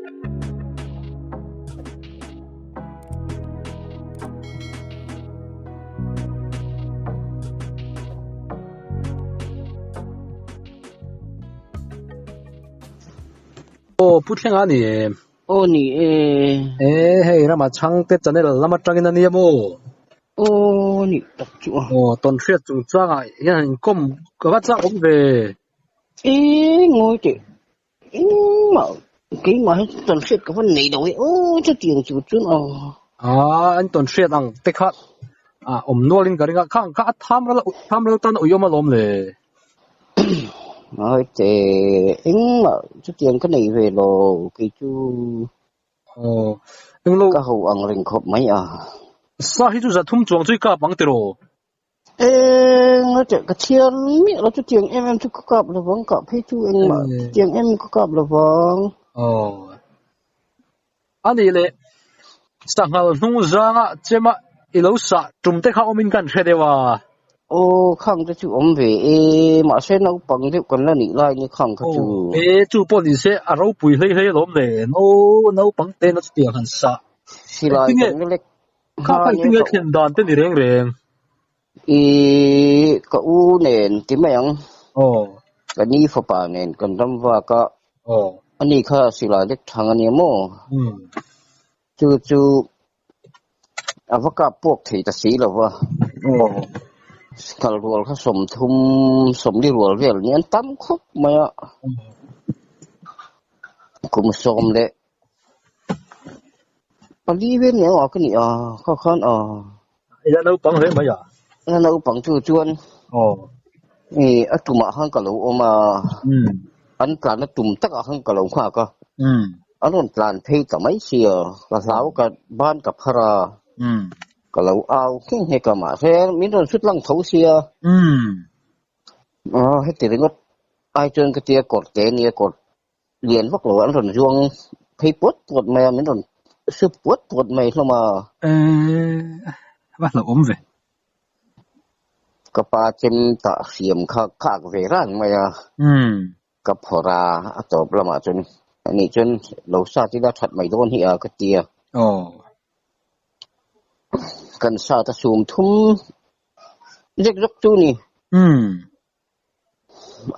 Aw Pu Thlenga a ni em? Aw ni e. E hei rama chhangte channel lam atangin a nia maw? Aw ni tak chu a. Aw tawnhriat chungchangah hian han inkawm ka va chak awm ve. E ngawi teh. Engmah keimah hi tawnhriat ka van nei lo e aw chutiang chu chuan aw. Aa an tawnhriat ang te kha a awm nualin ka ring a khang kha a tham ral tham ral tan a uiawm alawm le. Ngawi teh engmah chutiang ka nei ve lo kei chu. Aw englo. Ka ho ang reng khawp mai a. Sa hi chu zathum chuang chu i kap ang tiraw? Eng a teh ka chhiar miah lo chutiang em em chu ka kap lovang kah phei chu engmah chutiang em ka kap lovang. Aw. A nih leh sanghal hnung zanga chema i lo sah tum te kha awmin kan hre deuh a. Aw khang te chu awm ve e mahse naupang deuh kan la nih lai ni khang kha chu. Aw e chu pawh ni se a ropui hlei hlei alawm le no naupang te na chutiang han sah. Silai Engtinge kan la lek Kha kha engtinge thlen dan te ni reng reng? I ka u nen ti mai ang. Aw. Ka ni fapa nen kan ram vak a. Aw. Ani kha silai lek thang a nia maw? Umm. Chu chu a va kap puak thei ta si lo va. Aw. Kal rual kha 30 40 rual vel ni an tam khawp mai a. Kum sawm leh Pali vel ni ang a ka nih a, kha khan a. Ila naupang hle mai a. Ila naupang chu chuan Aw. I a tumah khan ka lo awm a. Umm. An tlan a tum takah khan ka lo nghak a. Umm. An rawn tlan phei ta mai sia, ka hlau ka ban ka phar a. Umm. Ka lo au ngheng nghek a mahse min rawn hrut lang tho sia. Umm. Aw heti ringawt ai chuan ka tia kawr te nia kawr lian vak lo an rawn zuang phei puat puat mai a min rawn sup puat puat mai hlawm a. Eeh va hlauhawm ve. Ka pa chem tah hriam kha khak ve ran mai a. Umm. Ka phawrh a, a tawp lamah chuan ani chuan lo sat ila that mai dawn hi a ka ti a. Aw. Kan sat a sum thum zek zawk chu ni. Umm.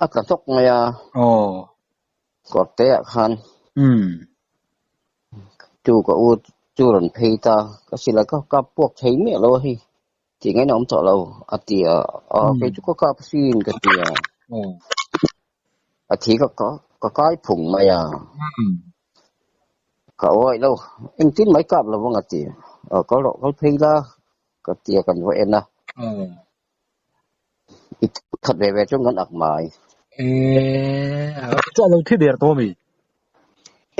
A tla hlawk mai a. Aw. Kawrte ah khan. Umm. Chu ka u chu rawn phei ta. Ka sila ka kap puak thei miah lo a hei. Tih ngaihna awm tawh lo a ti a. Aw kei chu ka kap asin ka ti a. Aw. A thi ka ka kai phung mai a. Umm. Ka awih lo. Engtin mai kap lo vang a ti a. Aw kal rawh kal phei la ka ti a kan va en a. Aw. I khat ve ve chuan kan ak mai. Eee chu a lo thi der tawh ami?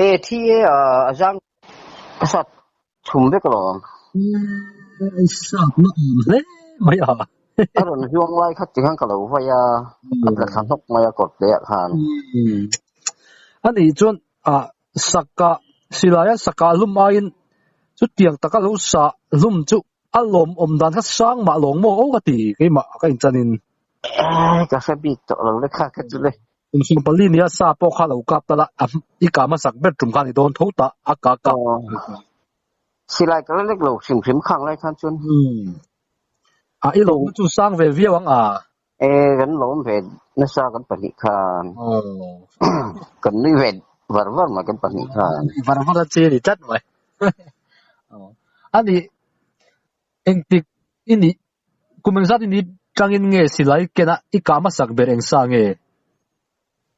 E thi e a zang ka sat chhum vek alawm. Eee sat na awm hle mai a. A rawn zuang lai khat ti khan ka lo vai a, a tla thla hnawk mai a kawr te ah khan. Ani chuan a saka silai a saka hlum aiin chutiang taka lo sa hlum chu A lawmawm dan kha sang mah lawng maw aw ka ti keimah ka inchanin. Eeh ka hre bik tawh lo le kha ka chu le. Kum 14 nia sa pawh kha lo kap ta la a i kah hmasak ber tum kha ni dawn tho ta a ka kap. Silai ka la lek lo hrim hrim khang lai khan chuan. Umm. A i lawmna chu sang ve viau ang a. Eeh kan lawm ve nasa kan pahnih khan. Kan nui ve var var mai kan pahnih khan. Nui var var a che ni tlat mai. A nih engtik i nih kum engzat i nih tangin nge silai kena i kah hmasak ber eng sa nge?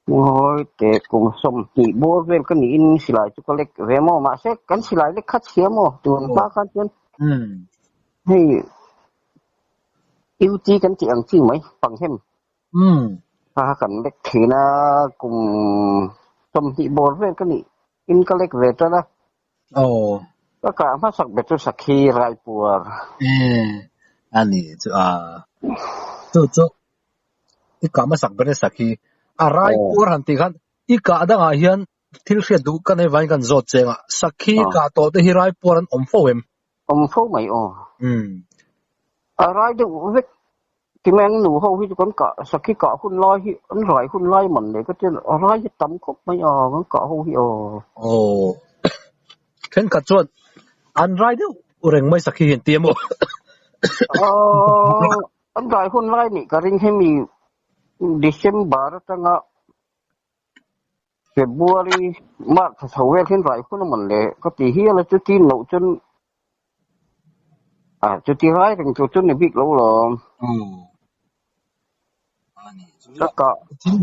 Ngawi teh kum 20 bawr vel ka niin silai chu ka lek ve maw mahse kan silai lek kha chhia maw tun hma khan chuan hei UT kan tih ang chi mai panghem kha kan lek thin a kum 20 bawr vel ka nih in ka lek ve tan a. Aw. Ka kah hmasak ber chu Sakhi Raipuar. E, a ni chu a. Chu chu i kah hmasak ber e Sakhi. A Raipuar han tih khan i kah dangah hian thil hriat duh ka nei vangin kan zawt cheng a. Sakhi kah tawh te hi Raipuar an awm fo em? Awm fo mai aw. Umm. A rai deuh vek. Timeng nu ho hi chu kan kah sakhi kah hun lai hi an rai hun lai man le ka tia a rai hi tam khawp mai a kan kah ho hi aw. Aw thenkhat chuan an rai deuh reng mai sakhi hi an ti a maw? Aw an rai hun lai nih ka ring hemi December atanga February March thla chho vel hian rai hun a man le ka ti hial a chuti loh chuan a chuti rai reng tur chu ni bik lo lawm. Ka kah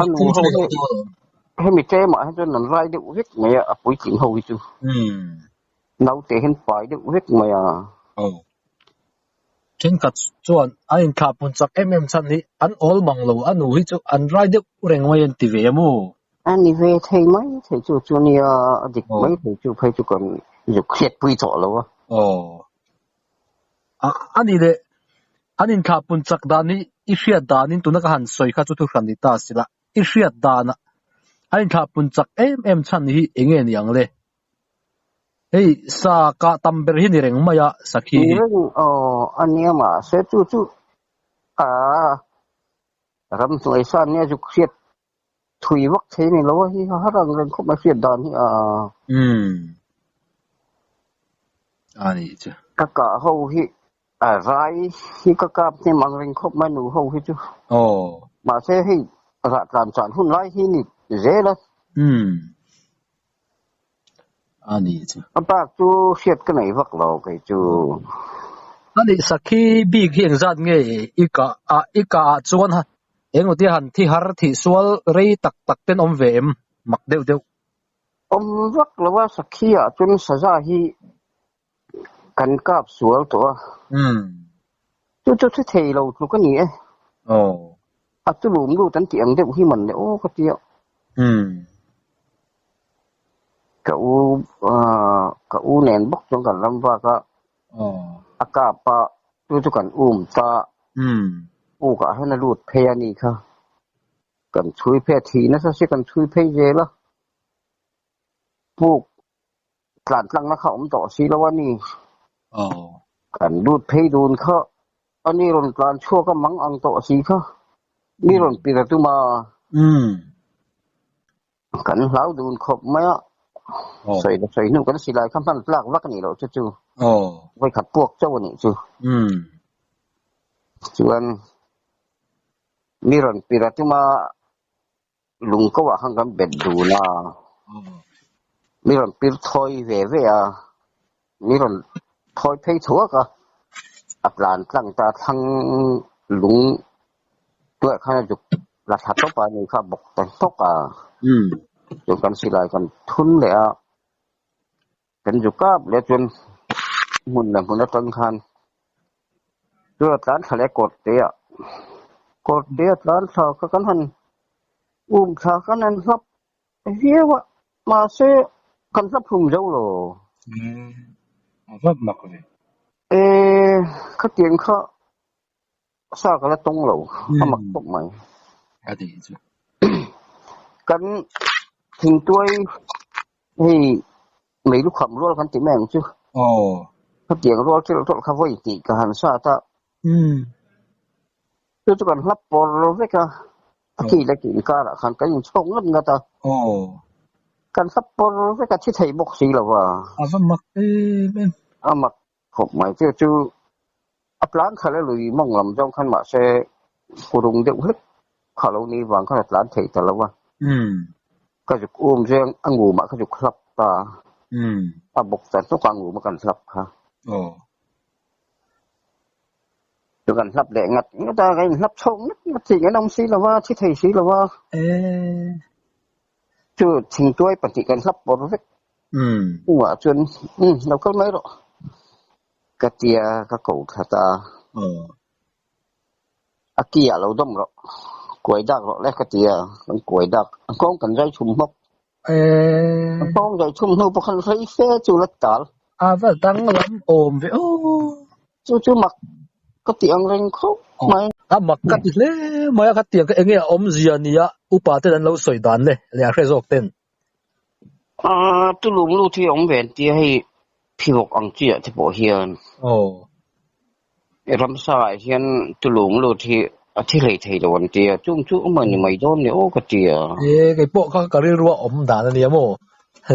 a nu ho hi hemi tlem ah hi chuan an rai deuh vek mai a a puitling ho hi chu naute hian pai deuh vek mai a. Thenkhat chuan an inthlah pun chak em em chhan hi an awl mang lo, a nu hi chu an rai deuh reng mai an ti ve a maw? A ni ve thei mai thei chu chu nia, a dik mai thei chu phei chu kan zuk hriatpui tawh lo a. Aw. A ni leh, an inthlah pun chak dan hi i hriat danin tuna ka han sawi kha chu thuhran ni ta sila, i hriat danah an inthlah pun chak em em chhan hi eng nge ni ang le? Hei sa kah tam ber hi ni reng mai a, sakhi Ni hi. reng aw a nia mahse chu chu a ramhnuai sa nia zuk hriat thui vak thei ni lo a hi har ang reng khawp mai hriat dan hi a. Umm a nih chu. Ka kah ho hi a rai hi ka kap hnem ang reng khawp mai nu ho hi chu. Aw. Mahse hei rah tlan chan hun lai hi ni zel a. Umm. A nih chu. A bak chu hriat ka nei vak lo kei chu. A nih sakhi bik hi engzat nge i kah a i kah ah chuan eng tia han thi har thih sual rei tak tak ten awm ve em mak deuh deuh. Awm vak lo a sakhi ah chuan saza hi kan kap sual tawh a. Chu chu thi thei lo tluk a ni e. Aw. A chu lum lut an tih ang deuh hi man le aw ka tia. Ka u ka u nen bawk chuan kan ram vak a. A kap a chu chu kan um ta. Puk ah hian a lut phei a ni kha. Kan chhui phei a thih nasa si kan chhui phei zel a. Puk tlan tlangna kha awm tawh si lo a ni. Kan lut phei dun kha a ni rawn tlan chhuak a mang ang tawh si kha. Mi rawn pir a tum a. Kan hlau dun khawp mai a. Sawi la sawi hnu kan silai kha hman tlak vak a nih loh chu chu. Vawikhat puak chauh a nih chu. Chuan mi rawn pir a tum a. Lung ko ah khan kan bet dun a, mi rawn pir thawi ve ve a, mi rawn thawi phei thuak a, a tlan tlang ta thlang lung tuah khan a zuk la thla tawp a ni kha a bawk ta hnawk a, chuan kan silai kan thun leh a, kan zu kap leh chuan hmun leh hmun atang khan chu a tlan thla leh kawr te ah kawr te a tlan thla kha kan han um thla kan han hlap viau a mahse kan hlap hlum zo lo. A va mak ve. E khatiang kha sa ka la tawng lo a mak khawp mai. A ti chu. Kan thingtuai hei mei lukham rual kan ti mai ang chu. Aw. Khatiang rual ṭelh ṭawlh kha vawi tih ka han sat a. Chu chu kan hlap pawr vek a. A ki leh ki inkarah khan kan inchhawk ngat ngat a. Aw. Kan hlap pawr vek a thi thei bawk si lo a. A va mak em em. A mak khawp mai chu chu a tlan khalh a lui mawng lam zawng khan mahse kurung deuh hlek kha lo ni vang khan a tlan thei ta lo a. Ka zuk um zeng a ngumah ka zuk hlap ta. A bawk ta hnawk a ngum a kan hlap kha. Chu kan hlap leh ngat ngat a, kan inhlap chhawk ngat ngat thei kan awm si lo a, thi thei si lo a. Chu thingtuai pahnih kan hlap pawr vek. Chungah chuan umm lo kal mai rawh ka tia ka ko thla ta. A ki ah lo dawm rawh, kuai dak rawh le ka tia kan kuai dak a nghawng kan zai thum hmawk. A nghawng zai thum hnu pawh khan rei fe chu la tal. A va dang lam awm ve aw. Chu chu mak ka ti ang reng khawp mai. A mak ka ti hle mai a, khatiang kha enge a awmzia nia upa ten an lo sawi dan le leh a hre zawk ten. Aaa tulum lut hi a awm ve an tia hei phivawk ang chi ah te pawh hian. Aw. Ramsa ah hian tulum lut hi A thi hlei thei lo an tia, chung chu awm a ni mai dawn ni aw ka tia. E, kei pawh kha ka rilrua awm dan a nia maw?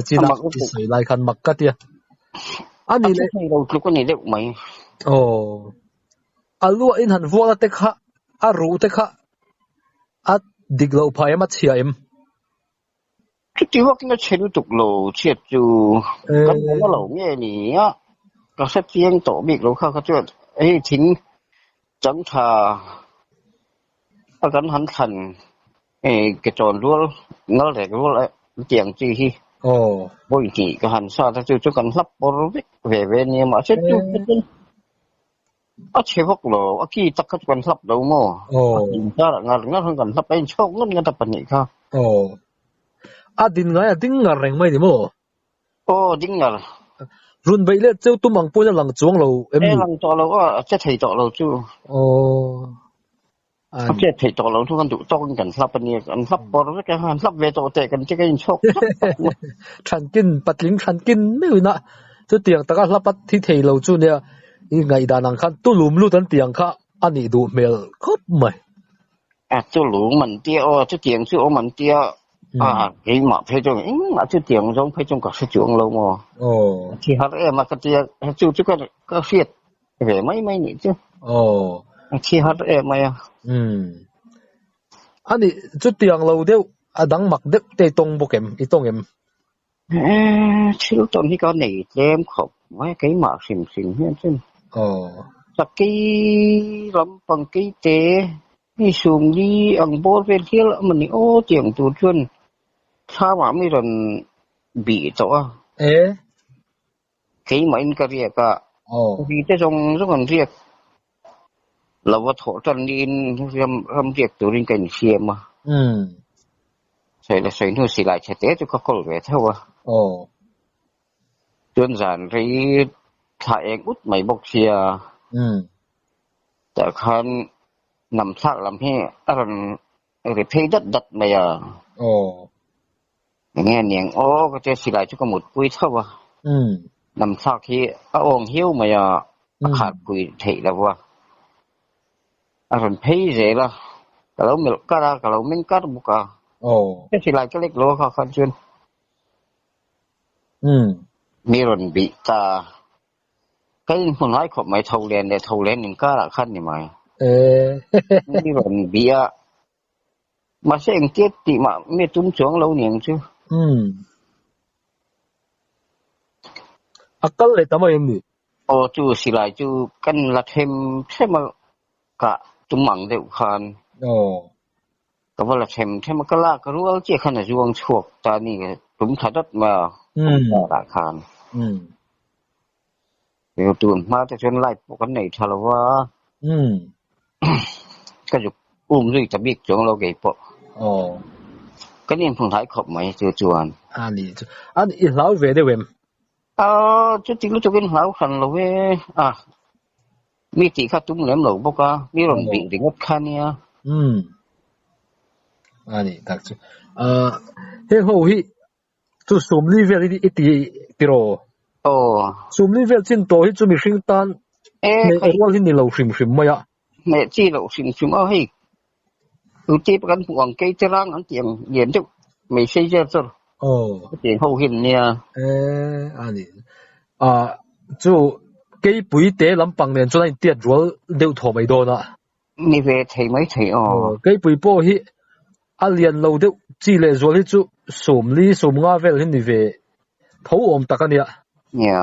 China i sawi lai khan mak ka tia. A ni le. A thi thei lo tluk a ni deuh mai. Aw. A lua in han vuak na te kha, a ruh te kha a dik loh phah em, a chhia em? Chuti vakin a chhe lutuk lo chhiat chu kan hmu lo nge ni a, ka hre chiang tawh bik lo kha kha chuan hei thing chang tha a kan han thlan ke chawn rual ngal rek rual tiang chi hi vawi hnih ka han sat a chu chu kan hlap pawr vek ve ve nia mahse chu chuan a chhe vak lo a ki tak kha chu kan hlap lo maw a inkarah ngar ngar khan kan hlap a inchhawk ngat ngat a pahnih kha. A din ngai a ding ngar reng mai ni maw? Aw, ding ngar. Run beih leh cheu tum ang pawhin a lang chuang lo em ni? E, lang tawh lo a, a che thei tawh lo chu. Aw. A che thei tawh lo chu kan duh tawkin kan hlap a nia, kan hlap pawr vek a, han hlap ve tawh teh kan che ka inchhawk hlap hlap mai. Thankin, patling thankin meuhin a, chutiang taka hlap a thi thei lo chu nia, i ngaihdan ang khan tulum lut an tih ang kha a nih duh hmel khawp mai. A chu lung an tia aw, chutiang chu awm an tia a, keimah phei chuan engmah chutiang zawng phei chuan ka hre chuang lo maw. Aw. A thi har em a ka tia, chu chu ka ka hriat ve mai mai nih chu. Aw. A thi har em mai a. Umm. A nih chutiang lo deuh a dang mak deuh te i tawng bawk em? I tawng em? Eh, thil tawn hi ka nei tlem khawp mai keimah hrim hrim hian chuan. Aw. Sakei lampang keite mi sumli ang bawr vel hial a mawni aw tiang tur chuan thlamah mi rawn bih tawh a. Eh. Keimah in ka riak a. Aw. Mi te zawng zawng an riak lo va thawh tan niin ram ram riak turin ka insiam a. Umm. Sawi la sawi hnu silai chhe te chu ka kawl ve theuh a. Aw. Chuan zan rei thla eng ut mai bawk sia. Umm. Tah khan nam thlak lam hi a rawn ri phei dat dat mai a. Aw. Enge niang aw ka tia silai chu ka mutpui tho a. Umm. Nam thlak hi a awng hiau mai a, a kharpui theih lo va. A rawn phei zel a, ka lo melh kar a, ka lo meng kar bawk a. Aw. Ka silai ka lek lo a kha khan chuan. Umm. Mi rawn bih ta. Ka inhmu hnai khawp mai, tho len leh tho len inkarah khan ni mai. Eh. Mi rawn bih a, Mahse engtia tih mah mi tum chuang lo niang chu. Umm. A kal leh ta mai em ni? Aw chu silai chu kan la them them a kah tum ang deuh khan. Aw. Ka va la them them a ka lak rual chiah khan a zuang chhuak ta ni tum tha dawt mai a kawngkhar ah khan. Umm. Tun hma te chuan light pawh kan nei tha lo va. Umm. Ka zuk um zui ta bik chuang lo kei pawh. Aw. Kan inhmu hnai khawp mai chu chuan. A ni chu. A ni i hlau ve deuh em? A chuti lutukin hlau hran lo e. A mi tih kha tum lem lo bawk a, mi rawn bih ringawt kha nia. Umm. A ni tak chu. A heng ho hi Chu sumli vel hi i ti tiraw? Aw. Sumli vel chin tawh hi chu mihring tan hneh rual hi ni lo hrim hrim mai a. Hneh chi loh hrim hrim a hei. Tute pawh kan hmuh ang kei te rang an tih ang lian deuh mai sei zel chu. Aw. Hetiang ho hi an nia. Eh a ni. Ah chu keipui te lampang nen chuan a intiat rual deuh thaw mai dawn a. Ni ve thei mai thei aw. Aw, keipui pawh hi a lian lo deuh chi leh zual hi chu sawmli sawmnga vel hi ni ve tho awm tak a nia. Nia.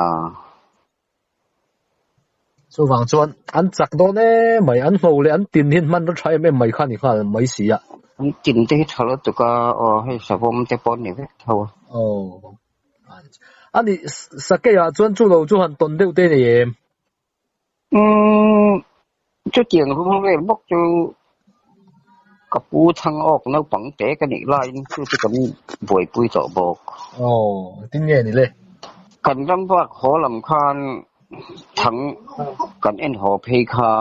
Chuvang chuan an chak dawn em mai, an ngho leh an tin hi hman ra tha em em mai kha a ni nghal mai si a. An tin te hi tha lutuk a, aw hei savawm te pawh an ni vek tho a. Aw, a nih sakeiah chuan chu lo chu han tawn deuh te nei em? Umm, chutiang rul vel bawk chu ka pu thang awk naupang te ka nih laiin chu chu kan buaipui tawh bawk. Aw, tin nge ni le? Kan ram vak haw lam khan thang kan en haw phei kha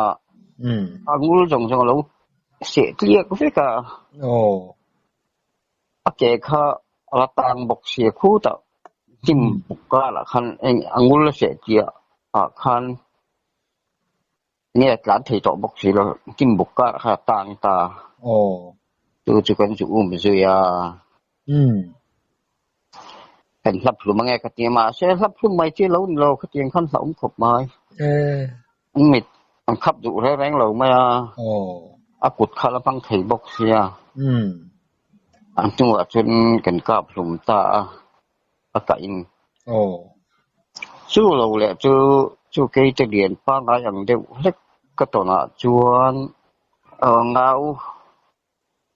a ngul zawng zawng a lo seh tliak vek a. Aw. A ke kha a la tang bawk sia khutah hnim buk karah khan eng a ngul a seh tliah ah khan Nge a tlan thei tawh bawk si lo, hnim buk karah khan a tang ta. Aw. Chu chu kan zu um zui a. Umm. Kan hlap hlum ange ka ti a, mahse hlap hlum mai chi lo ni lo, khatiang khan hlauhawm khawp mai. E. An mit an khap duh reng reng lo mai a. Aw. A kut kha la hmang thei bawk sia. Umm. A hnuah chuan kan kap hlum ta a, a kah in. Aw. Chu lo leh chu chu keite lian pangngai ang deuh hlek ka tawnah chuan ngau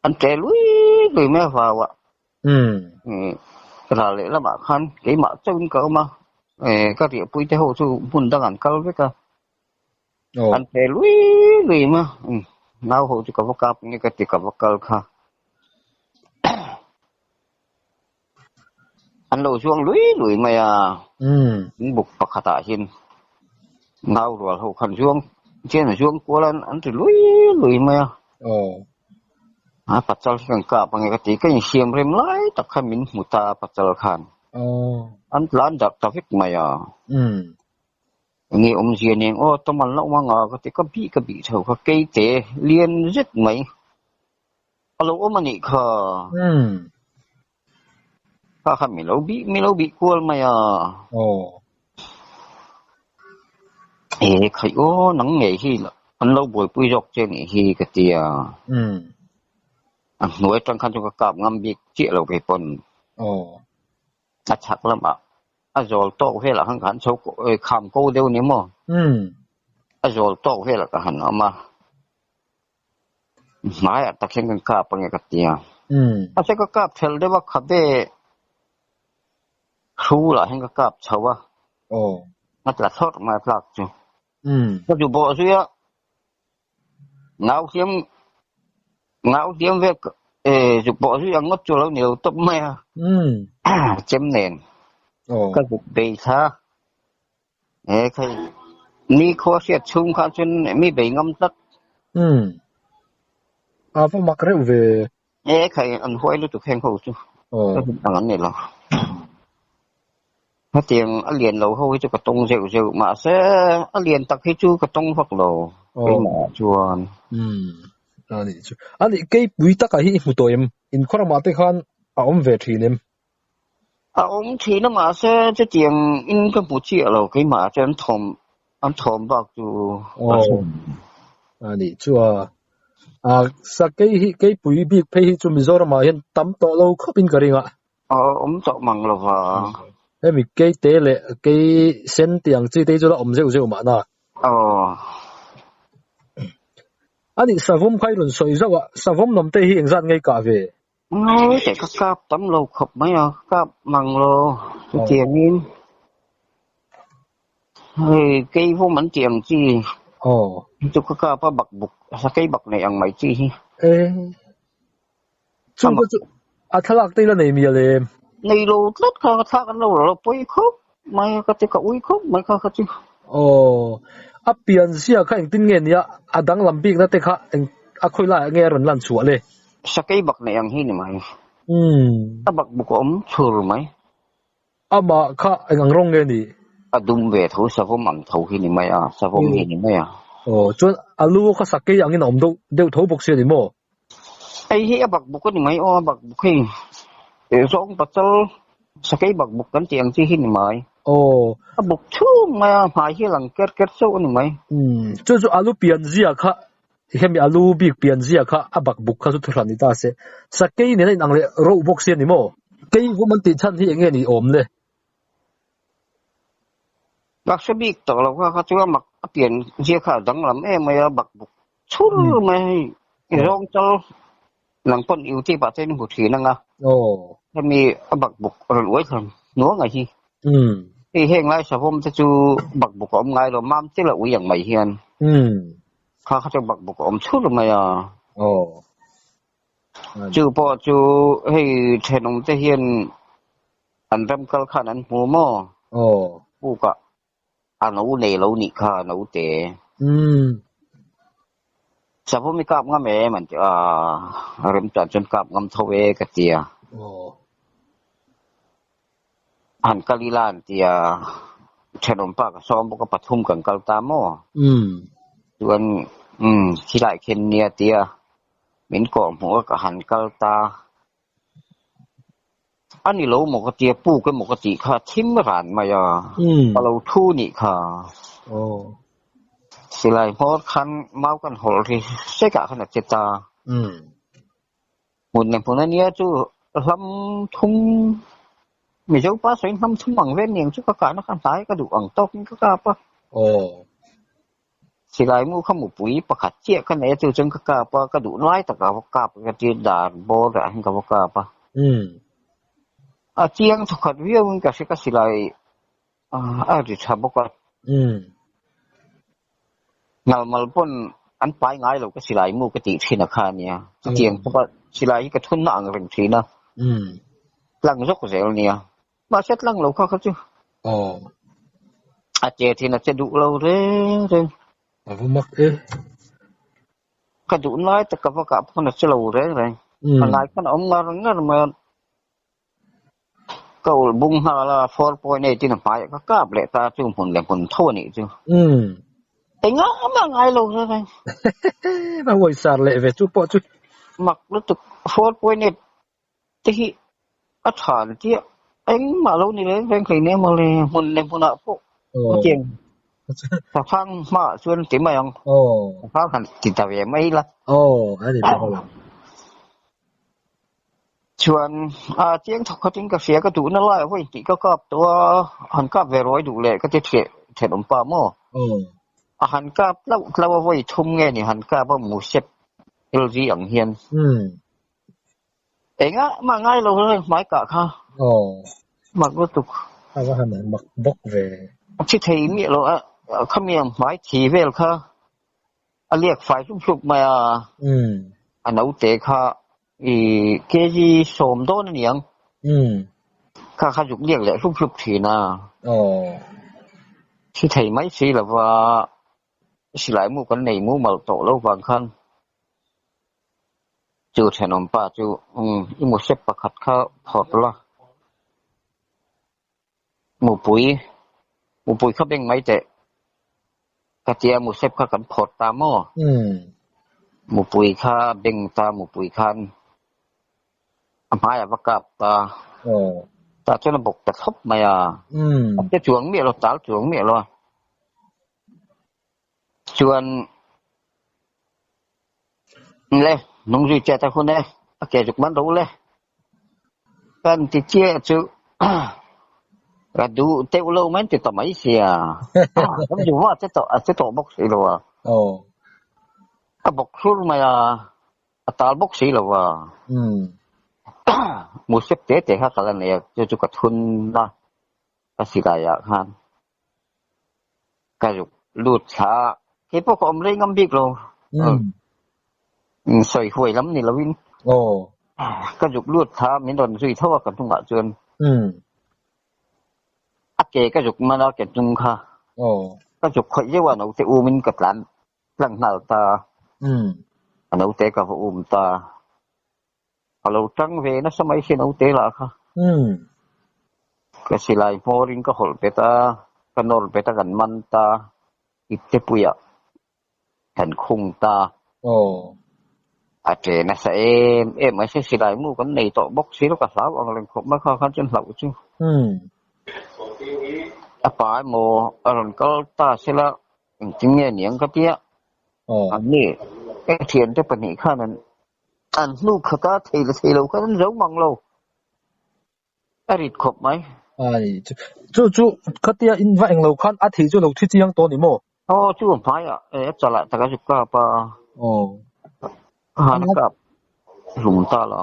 an tle lui lui mai a vau a. Ral leh lamah khan keimah chauhin ka awm a, ka riahpui te ho chu hmun dang an kal vek a. An tle lui lui mai a, ngau ho chu ka va kap nge ka ti ka va kal kha. An lo zuang lui lui mai a, buk pakhatah hian ngau rual ho khan zuang chian a zuang kual a an ti lui lui mai a. A pachal hi kan kap ange ka ti, ka insiam rem lai tak khan min hmu ta a pachal khan. An tlan darh ta vek mai a. Enge awmzia nen aw tawm an la awm anga ka ti, ka bih ka bih tho kha keite lian zet mai. A lo awm a nih kha. Kha kha mi lo bih mi lo bih kual mai a. Aw. E khaih aw nang ngei hi an lo buaipui zawk che nih hi ka ti a. A hnuai atang khan chu ka kap ngam bik chiah lo kei pawn. Aw. A chhak lamah a zawl tawk velah khan ka han chho kham ko deuh ni maw? A zawl tawk velah ka han awm a. Hmaiah tak hian kan kap ange ka ti a. Mahse ka kap thelh deuh a khabe hrulah hian ka kap chho a. A tla thlawt mai a tlak chu. Ka zu bawh zui a, ngau hliam ngau hliam vel zuk bawh zui ang ngawt chu a lo ni lo tawp mai a. Chem nen ka zuk bei thla. He khai ni khua hriat chhung khan chuan mi bei ngam tlat. Umm. A va mak reuh ve. He khai an huai lutuk heng ho chu. Aw. Ang an ni lo. Hetiang a lian lo ho hi chu ka tawng zeuh zeuh mahse a lian tak hi chu ka tawng vak lo. Aw. Keimah chuan. Umm. A nih chu. A nih keipui takah hi i hmu tawh em? Inkhawramah te khan a awm ve thin em? A awm thin a mahse chutiang in ka hmu chiah lo keimah ah chuan thawm an thawm bak chu ka Aw hre a nih chu a a sakei hi keipui bik phei hi chu Mizoram ah hian tam tawh lo khawp in ka ring a. Aw awm tawh mang lo va. Hemi keite leh kei sen tih ang chi te hi chu la awm zeuh zeuh mahna. Aw. A nih savawm kha i rawn sawi zauh a, savawm lam te hi engzat nge i kah ve? Ngai teh ka kap tam lo khawp mai a, ka kap mang lo chutiangin hei keivawm an tih ang chi chu ka kap a bak buk sakei bak nei ang mai chi hi. E chu ka chu a thlalak te ila nei mial em? Nei lo tlat kha ka thlak an lo lo pawi khawp mai a ka ti ka ui khawp mai kha ka chu. Aw a pian zia kha engtin nge nia a danglam bikna te kha eng a khawi laiah nge a rawn lan chhuah le? Sakei bak nei ang hi ni mai. Umm. A bak buk a awm chhur mai. Amah kha eng ang rawng nge ni? A dum ve tho, savawm ang tho hi ni mai a, savawm hi ni mai a. Aw, chuan a lu kha sakei angin a awm deuh deuh tho bawk si a ni maw? Hei hi a bak buk a ni mai aw, a bak buk hei zawng pachal sakei bak buk kan tih ang chi hi ni mai. Aw. A buk chhung mai a, hmai hi a lang ker ker chauh a ni mai. Umm, chu chu a lu pian zia kha Hemi a lu bik pian zia kha a bak buk kha chu thuhran ni ta se. Sakei nen a inang leh roh bawk si a ni maw? Kei vawm an tih chhan hi eng nge ni awm le? Ka hre bik tawh lo kha kha chu a mak a pian zia kha a danglam em mai a bak buk chhur mai hei zawng chal nang pawn youtube ah chuan i hmu thin ang a. Hemi a bak buk rawn uai thla hnuang a hi. Hei heng lai savawm te chu bak buk a awm ngai lo mam te la ui ang mai hian. Kha kha chu bak buk a awm chhur mai a. Chu pawh chu hei thenawm te hian an ram kal khan an hmu maw? Pukah a no nei lo nih kha a no te. Savawm i kap ngam em an ti a, remchan chuan kap ngam tho e ka ti a. Han kal ila an ti a, thenawm pa ka sawm bawk a pathum kan kal ta maw? Chuan umm khilai khen nia tia min kawh hmuh a ka han kal ta. A ni lo maw ka tia puk emaw ka tih kha thim ran mai a, ka lo thu nih kha. Silai hmawr khan mau kan hawlh ri sekah khan a che ta. Hmun leh hmun a nia chu hlam thum Mizo pa sawiin hlam thum ang vel niang chu ka kahna kha hnai ka duh ang tawkin ka kap a. Silai mu kha mupui pakhat chiah ka nei a chu chuan ka kap a, ka duh lai tak a va kap ka ti dar bawr ah hian ka va kap a. A chiang thawkhat viau in ka hria ka silai a ri tha bawk a. Nalmal pawn an pai ngai lo ka silai mu ka tih thin a kha ania. Chutiang bawk a silai hi ka thunna ang reng thin a. Tlang zawk zel nia. Mahse tlang lo kha kha chu. Aw. A che thin a che duh lo reng reng. A va mak e. Ka duh lai tak ka va kah pawn a che lo reng reng. A ngai khan a awm ngar ngar mai a. Ka ulh bung nghal a, 4.8 in a hmaiah ka kap leh ta chu hmun leh hmun tho a nih chu. Engah mah ngai lo reng reng. Va huaisar leh ve chu pawh chu. Mak lutuk 4.8 te hi a than chiah engmah lo ni reng reng hlei nen mawle hmun leh hmunah pawh hetiang sahrang hmaah chuan ti mai ang sahrang han ti ta ve mai ila chuan a chiang thawk khatin ka hria ka duhna lai ah pawh intih ka kap tawh a han kap ve ruai duh leh ka ti thenawm pa maw a han kap tlauh tlauh a vawi thum nge ni han kap a musep LG ang hian. Engah mah ngai lo reng hmai kah kha. Aw. Mak lutuk. A va han mak bawk ve. A thi thei miah lo a, khami ang hmai thi vel kha a liak fai hlup hlup mai a. A naute kha i kg sawm dawn a niang. Kha kha zuk liak leh hlup hlup thin a. Aw. Thi thei mai si lova silai mu kan nei mumal tawh lo vang khan chu thenawm pa chu i musep pakhat kha phawrh la, mupui mupui kha beng mai teh ka tia musep kha kan phawrh ta maw? Mupui kha beng ta mupui khan a hmaiah va kap ta tah chuan a bawk ta thlawp mai a, a che chuang miah lo tal chuang miah lo a. Chuan le nung zui chet a hun e, a ke zuk man ro le. Kan ti chiah chu ka duh teuh lo mai an ti ta mai sia. Kan duh va che tawh a che tawh bawk si lo a. A bawk hlur mai a, a tal bawk si lo a. Musep te te kha ka la nei a, chu chu ka thun a, ka silai ah khan. Ka zuk lut thla a, kei pawh ka awm rei ngam bik lo. Sawi huai lam ni loin ka zuk lut thla a, min rawn zui tho a ka hnungah chuan a ke ka zuk man a ke hnung kha ka zuk khawih zeuh a naute umin ka tlan tlang nghal ta a naute ka va um ta. A lo tang ve nasa mai si naute lah kha. Ka silai hmawrin ka hawlh bet a, ka nawr bet a kan man ta, ipte puiah kan khung ta. A che nasa em em mai se silai mu kan nei tawh bawk si lo ka hlau ang reng khawp mai kha khan chuan hlauh chu. A pa emaw a rawn kal ta sela engtin nge niang ka tia. An ni e thiante pahnih khan an An hnu khat a thei la thei lo khan an zo mang lo. A rit khawp mai. Ai, chu chu chu khatia in va englo khan a thei chu lo thi chiang tawh a ni maw? Aw, chu a hmaiah e a chalah tak a zuk kap a. Aw. A han a kap hlum ta lo.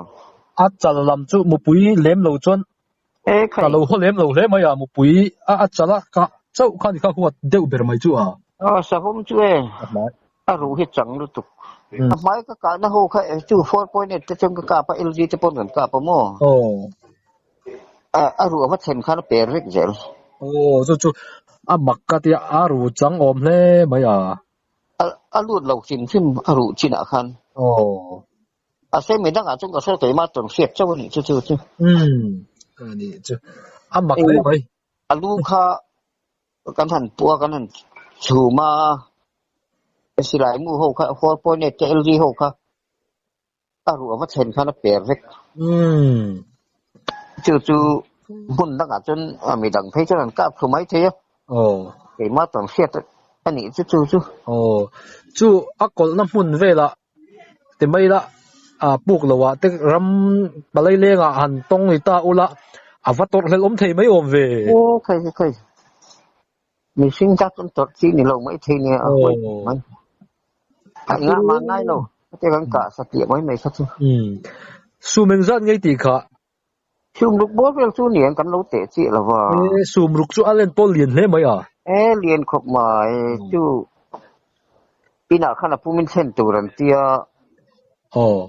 A chal lam chu mupui lem lo chuan E khai. Ka lo haw lem lo hle mai a, mupui a a chal a kah chauh khan i kha huat deuh ber mai chu a. Aw, savawm chu e. A hmai. A ruh hi chang lutuk. A hmai ka kahna ho kha chu 4.8 te chuan ka kap a, LG te pawn kan kap a maw? Aw. A a ruh a va thlen khan a per vek zel. Aw, chu chu a mak ka tia a ruh chang awm hle mai a. A a lut lo hrim hrim a ruh chinah khan. Aw. A se mi dangah chuan ka hre keimah tawn hriat chauh a nih chu chu chu. Umm a nih chu a mak hle mai. A lu kha kan han pua kan han chhum a Silai mu ho kha 4.8 te LG ho kha a ruh a va thlen khan a per vek. Chu chu hmun dangah chuan midang phei chuan an kap thlu mai thei a. Keimah chuan hriat a nih chu chu chu. Aw chu a kawlhna hmun velah ti mai ila puk loah te ram palai lengah han tawng ni ta ula a va tawrh hlelh awm thei mai awm ve. Aw khai khai. Mihring tak an tawrh chi ni lo mai thei nia a huai mai. A engah mah ngai lo hetiang kan kah satliah mai mai kha chu. Sum engzat ngei tih kha? Sum ruk bawr vel chu niang kan lo teh chiah lo va. E sum ruk chu a len pawh lian hle mai a. E lian khawp mai chu inah khan a pumin thlen tur an tia. Aw.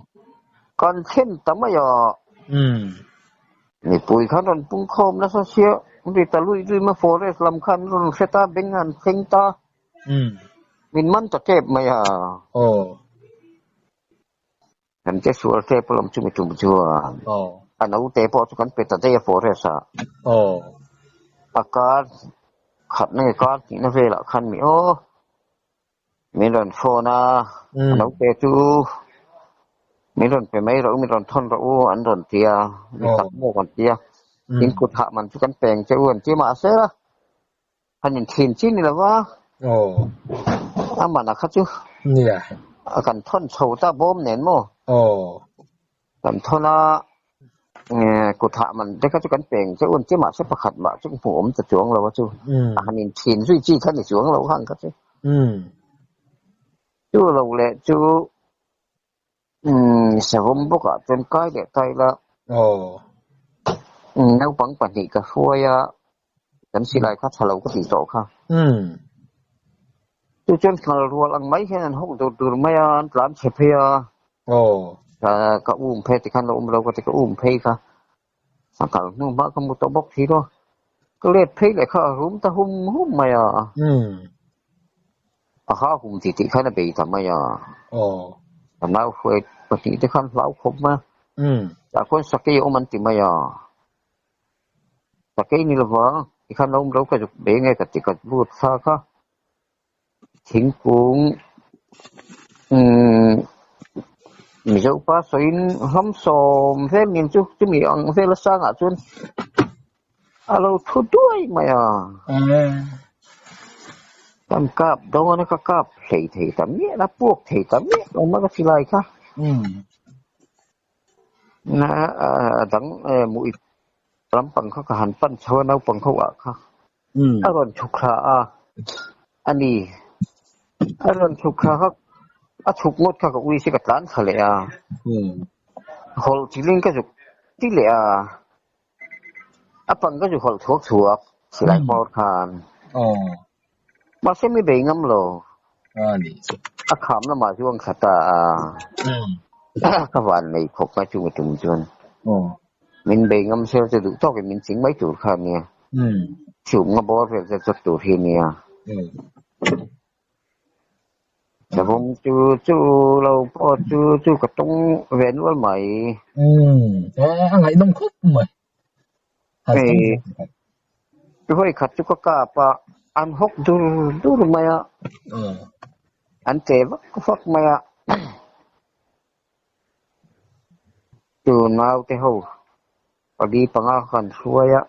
Kan thlen ta mai a. Mipui khan rawn pung khawm nasa sia, ri ta lui lui mai forest lam khan rawn hre ta, beng an thleng ta. Min man ta tep mai a. Kan che sual tep alawm chumi tum chuan. A naute pawh chu kan pe ta daih a forest ah. A kar khat na nge kar hnihna velah khan mi aw. Min rawn phone a, a naute chu min rawn pe mai rawh u, min rawn thawn rawh u an rawn ti a, mi tak maw kan ti a, in kut hah man chu kan peng che u an ti a, mahse han inthin chi ni lo va, a man a kha chu a kan thawn chho ta bawm nen maw. Kan thawn a, kut hah man te kha chu kan peng che un che mahse pakhat mah chu hmuh awm ta chuang lo a chu. A han inthin zui chi kha ni chuang lo khan kha chu. Chu lo leh chu savawm bawkah chuan kai leh ta ila. Naupang pahnih ka hruai a, kan silai kha tha lo ka tih tawh kha. Chu chuan nghal rual ang mai hian an hawk dur dur mai a, an tlan chhe phei a. Ka um phei tikhan lo um lo ka ti ka um phei kha. A kal hnu hma ka mu tawh bawk si lo. Ka let phei leh kha a rum ta hum hum mai a. A ha hum tih tih khan a bei ta mai a. Ka nau hruai pahnih te khan hlau khawp mai a. Tah khuan sakei a awm an ti mai a. Sakei ni lova tikhan lo awm lo ka zuk be nge ka ti ka lut thla kha. Thingkung umm Mizo pa sawiin hlam sawm vel nen chu chumi ang vela sangah chuan a lo thu duai mai a. Kan kap dawn a ka kap hlei thei ta miah a puak thei ta miah lo mai ka ti lai kha. Na a dang muih lampang kha ka han pan chho a naupang ho ah kha. A rawn chhuk thla a, a ni. A rawn chhuk thla kha, a chhuk ngawt kha ka ui si ka tlan thla leh a. Hawlh chilin ka zuk ti leh a, a pang ka zu hawlh thuak thuak silai hmawr khan. Mahse mi bei ngam lo. A kham lamah chuan thla ta a, ka van nei khawp mai chu mi tum chuan. Min bei ngam sel chu duh tawkin min ching mai tur kha a nia. Chhum nga bawr vel zet zawt tur hi a nia. Savawm chu chu lo pawh chu chu ka tawng ve nual mai. A ngaihnawm khawp mai. Hei vawi khat chu ka kap a, an hawk dur dur mai a, an che vak vak mai a. Chu naute ho pali panga kha kan hruai a,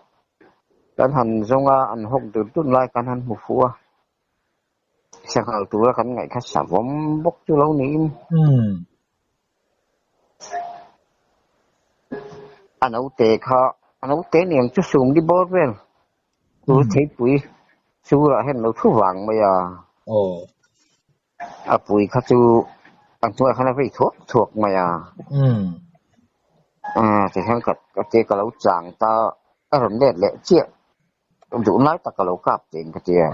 kan han zawng a, an hawk dur dur lai kan han hmu fuh a, sanghal tura kan ngaih kha savawm bawk chu lo niin. A naute kha, a naute niang chu sum ni bawr vel, chu theipui surah hian lo thu vang mai a. A pui kha chu a hnuaiah khan a vei thuak thuak mai a. Tihian ka te ka lo chang ta a rawn let leh chiah duh lai tak ka lo kap teng ka tia.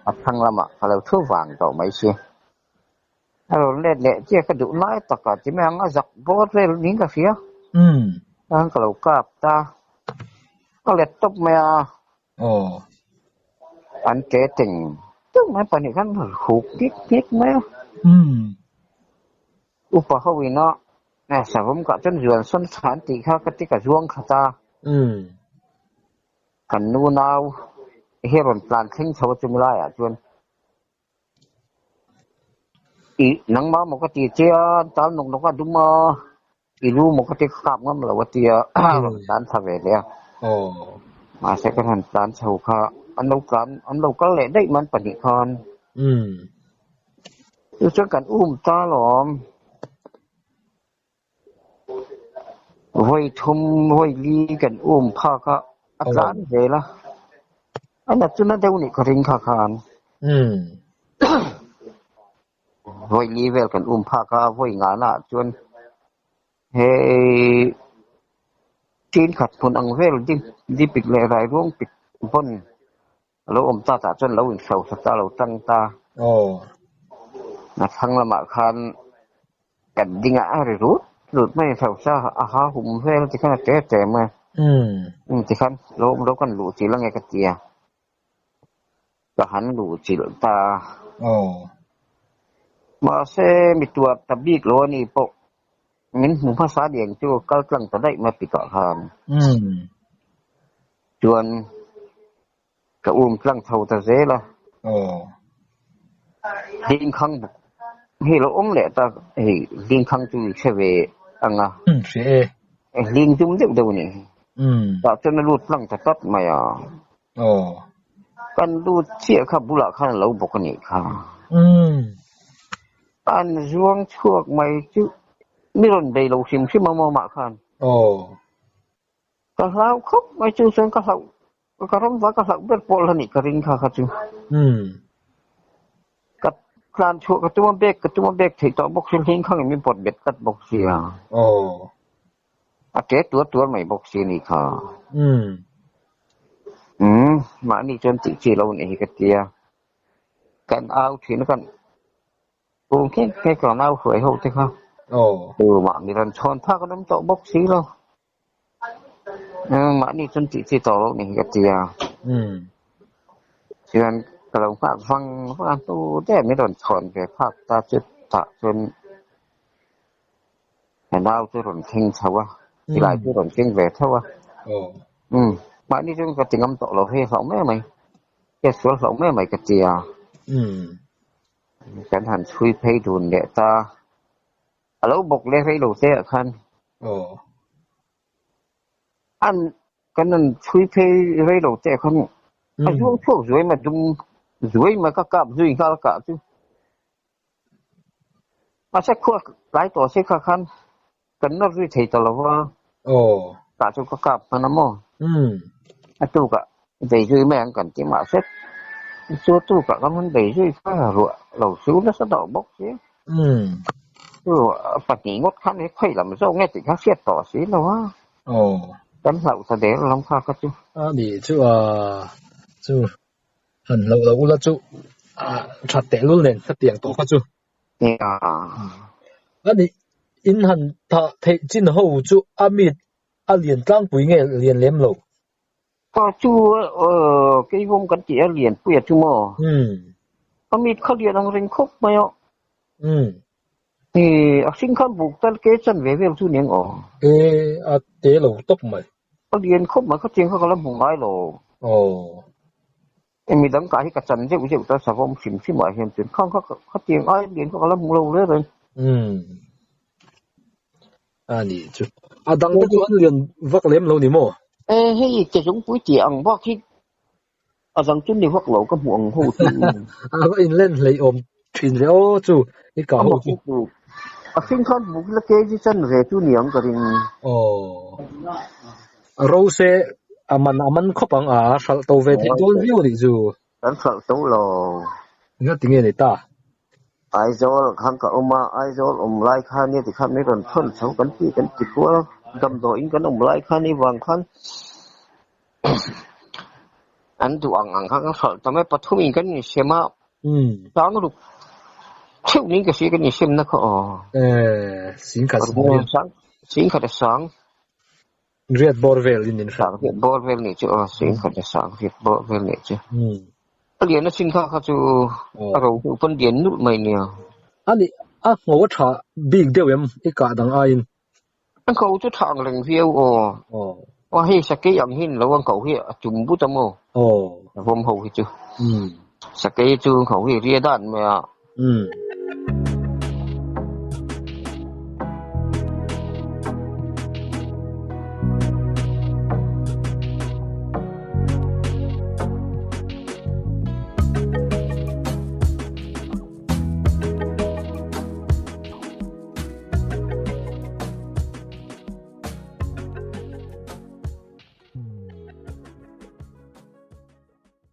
A thlang lamah ka lo thu vang tawh mai si. A rawn let leh chiah ka duh lai tak a ti mai ang a zak bawr vel niin ka hria. Tihian ka lo kap ta ka let tawp mai a. An ke teng teuh mai pahnih khan huk ngek ngek mai a. Upa ho ina savawm kah chuan zuan sawn tha an tih kha ka ti ka zuang khat a. Kan nu nau hi a rawn tlan thleng chho a chumi laiah chuan. I nangmah maw ka ti che a, an tal nawk nawk a dum a, i lu maw ka ti ka kap ngam lo a ti a, a rawn tlan thla ve leh a. Mahse kan han tlan chho kha an lo tlan an lo kal leh daih man pahnih khan. Chu chuan kan um ta alawm. Vawi thum vawi li kan um phak a, a tlan zel a. A nat chu na deuh nih ka ring kha khan. Vawi li vel kan um phak a, vawi ngahna ah chuan hei tin khat hmun ang vel dipik leh rairuang pik vawn A lo awm ta tah chuan lo inhrosa ta, lo tang ta. A thlang lamah khan kan ding a, a ri rut rut mai inhrosa a ha hum vel ti khan a te te mai a. Tikhan lo awm lo kan luh chilh ange ka ti a, ka han luh chilh ta a. Mahse mi tuar ta bik lo a ni pawh min hmu hmasa lian chu kal tlang ta daih mai pikah khan. Chuan ka um tlang chho ta zel a. Dingkhang buk hi lo awm leh ta, hei dingkhang chu i hre ve ang a. Hre e. Hling dum deuh deuh a ni. Tah chuan a lut tlang ta tlat mai a. Kan lut chiah kha bulah khan a lo bawk a nih kha. An zuang chhuak mai chu mi rawn bei lo hrim hrim a maw mah khan. Ka hlau khawp mai chu chuan ka hlauh ka ram va ka hlauh ber pawh la nih ka ring kha kha chu. Ka tlan chhuah ka tum a bag ka tum a bag theih tawh bawk si hling khang in min pawt bet tlat bawk sia. A ṭe tuar tuar mai bawk si nih kha. Umm mahni chuan tih chi lo nih hi ka tia. Kan au thin a kan Kum khek khek lo nau hruai ho te kha. Tumah mi rawn chhawn phak an awm tawh bawk si lo. Mahni chuan tih chi tawh loh ni hi ka ti a. Chuan ka lo nghak vang vang a hnu daih mi rawn chhawn ve phak ta chu tah chuan ka nau chu rawn thleng chho a, silai chu rawn keng ve tho a. Mahni chuan ka ti ngam tawh lo hei hlauh mai mai, ka sual hlauh mai mai ka ti a. Kan han chhui phei dun leh ta. A lo bawk leh rei lo te ah khan. An kan han chhui phei rei lo te ah khan a zuang chhuak zuai mai dum zuai mai ka kap zui nghal kah chu. Mahse khua tlai tawh se kha khan kan nawr zui thei ta lo va. Kah chu ka kap hman a maw? A tukah bei zui mai ang kan ti mahse chu a tukah kan han bei zui kha ruah lo su nasa tawh bawk si. Chu pahnih ngawt khan he khawi lam zawk nge tih kha hriat tawh si lo a. Kan hlauh ta der lam kha kha chu. A ni chu a chu han hlauh lo ula chu a that tehlul nen khatiang tawh kha chu. Nia. A nih, in han thah theih chin ho chu a mit a lian tlangpui nge lian lem lo? Pa chu keivawm kan tih a lian pui a chu maw? A mit kha lian ang reng khawp mai a. A hring khan buk tal ke chan ve vel chu nia aw. E, a te lo tawp mai. A lian khawp mai, khatiang kha ka la hmu ngai lo. Aw. Emi dang kah hi ka chan zeuh zeuh ta savawm hrim hrim ah hian chuan khang kha khatiang ai lian kha ka la hmu lo reng reng. Umm. A nih chu. A dang te chu an lian vak lem lo ni maw? E hei ke zungpui tih ang bak hi a dang chu ni vak lo ka hmuh ang ho chu. A va inlen hleih awm thin ve aw chu i kah ho chu. A hring khan buk ila kg chan ve chu ni ang ka ring. Aw. A rose a man a man khawp ang a, hralh to ve thei dawn viau a nih chu. Kan hralh to lo. Enga ti nge ni ta? Aizawl khan ka awm a, Aizawl awm lai khan nia tikhan min rawn thawn chho kan ti kan ti kual a, damdawiin kan awm lai khan i vang khan an duh ang ang kha kan hralh ta mai, pathum in kan insem a, sang ruk theuh niin ka hria kan insem na kha aw. Singkhat sang, singkhat a sang. Riat bawr vel in in hria. Riat bawr vel nih chu aw, singkhat a sang riat bawr vel nih chu. A lian a sin kha kha chu a ro hmuh pawn lian nulh mai nia. A nih, a ngho a tha bik deuh em i kah dang aiin? A ngho chu tha ang reng viau aw. Aw hei sakei ang hi ni lo a ngho hi a tum but a maw? A vawm ho hi chu. Sakei chu ngho hi ria dan mai a.